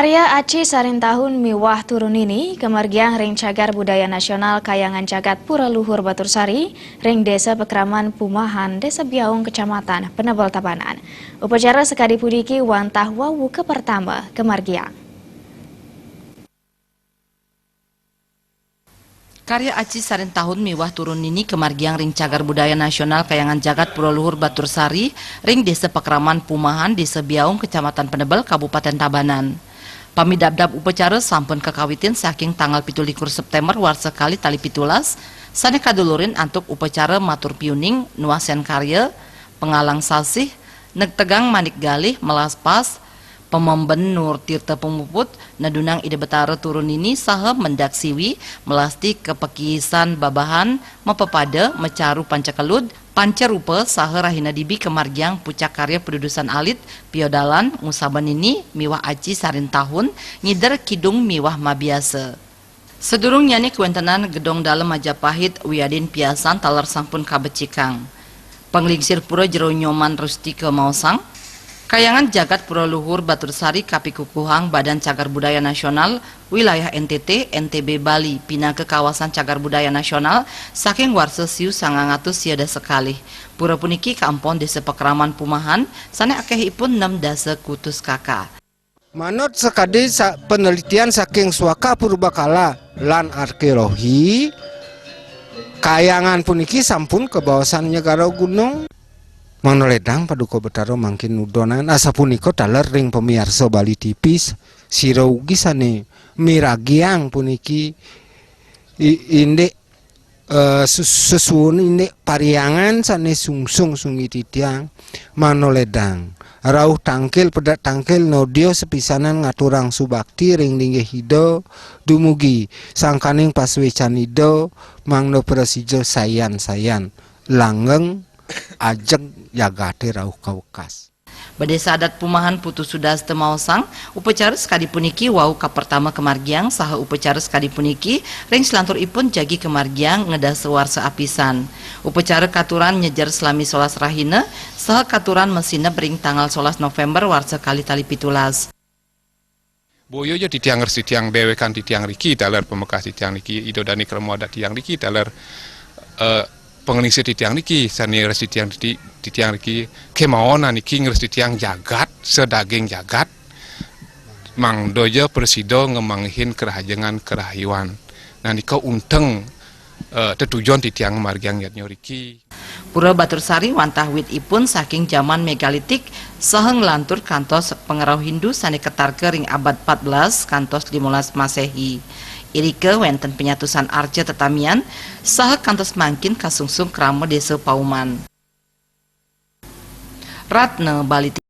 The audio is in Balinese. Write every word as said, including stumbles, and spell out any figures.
Karya aci sarin tahun miwah turun nini kamargiang ring Cagar Budaya Nasional Kayangan Jagat Pura Luhur Batursari ring Desa Pakraman Pumahan, Desa Biaung, Kecamatan Penebel, Tabanan. Upacara sakadi puniki wantah wau kapertama kamargiang. Karya aci sarin tahun miwah turun nini kamargiang ring Cagar Budaya Nasional Kayangan Jagat Pura Luhur Batursari ring Desa Pakraman Pumahan, Desa Biaung, Kecamatan Penebel, Kabupaten Tabanan. Pamidabdab upacara sampun kakawitin saking tanggal pitu likur September warsa kalih tali pitulas, sane kadulurin antuk upacara matur piuning, nuasen karya, pangalang sasih, negtegang manik galih, melas pas, pamemben Nur Tirta Pamuput, nedunang Ida Betara turun nini saha mendak siwi, melasti kapakisan babahan, mapepada, macaru pancakelud, pancarupa, saha rahina dibi kamargiang pucak karya padudusan alit, piodalan, ngusaban nini, miwah aci sarin tahun, ngider kidung miwah mabiasa. Sadurungnyane kawentenan Gedong Dalem Majapahit wiadin piasan taler sampun kabecikang. Panglingsir pura Jero Nyoman Rustika maosang, Kayangan Jagat Pura Luhur Batursari kapikukuhang Badan Cagar Budaya Nasional Wilayah N T T, N T B Bali, pinaka kawasan cagar budaya nasional saking warsa siu sangang atus sia dasa kalih. Pura puniki kaampon Desa Pakraman Pumahan, sane akehipun nem dasa kutus kaka. Manut sakadi sa-, penelitian saking Suaka Purbakala lan arkeologi, kayangan puniki sampun kabaosan nyegara gunung. Mangda ledang Paduka Betara mangkin nudonan asapunika taler ring pamiarsa Bali T V, sira ugi sane miragiang puniki i-, indik eh, ses-, sesuunan indik pariangan sane sungsung sunggi titiang mangda ledang. Rauh tangkil, pedak tangkil, nodio sepisanan ngaturang subakti ring linggih Ida, dumugi sangkaning pasuecan Ida, mangda prasida sayan-sayan langgeng ajeg jagate rauh kawekas. Badesa Adat Pumahan Putu Sudasta maosang, upacara sakadi puniki wau kapertama kamargiang saha upacara sakadi puniki ring salanturipun jagi kamargiang ngedasa warsa apisan. Upacara katuran nyejer salami solas rahina saha katuran masineb ring tanggal solas November warsa kalih tali pitulas. Boya ja titiang ngresititiang dewekan titiang riki taler pamekas titiang niki, Ida Dane krama adat tiang niki taler, eh, panglingsir titiang niki, sane ngresititiang titi-, titiang niki, kemaon niki ngresititiang jagat, sadaging jagat, mangda ja prasida ngamanggihin karahajengan karahayuan. Nah, nika unteng, eh, tetujon titiang ngamargiang yadnya riki. Pura Batursari wantah witipun saking jaman megalitik saha nglantur kantos pangrauh Hindu sane katarka ring abad patbelas kantos limolas Masehi. Irika wenten panyatusan arca tetamian saha kantos mangkin kasungsung krama desa pauman. Ratna Bali.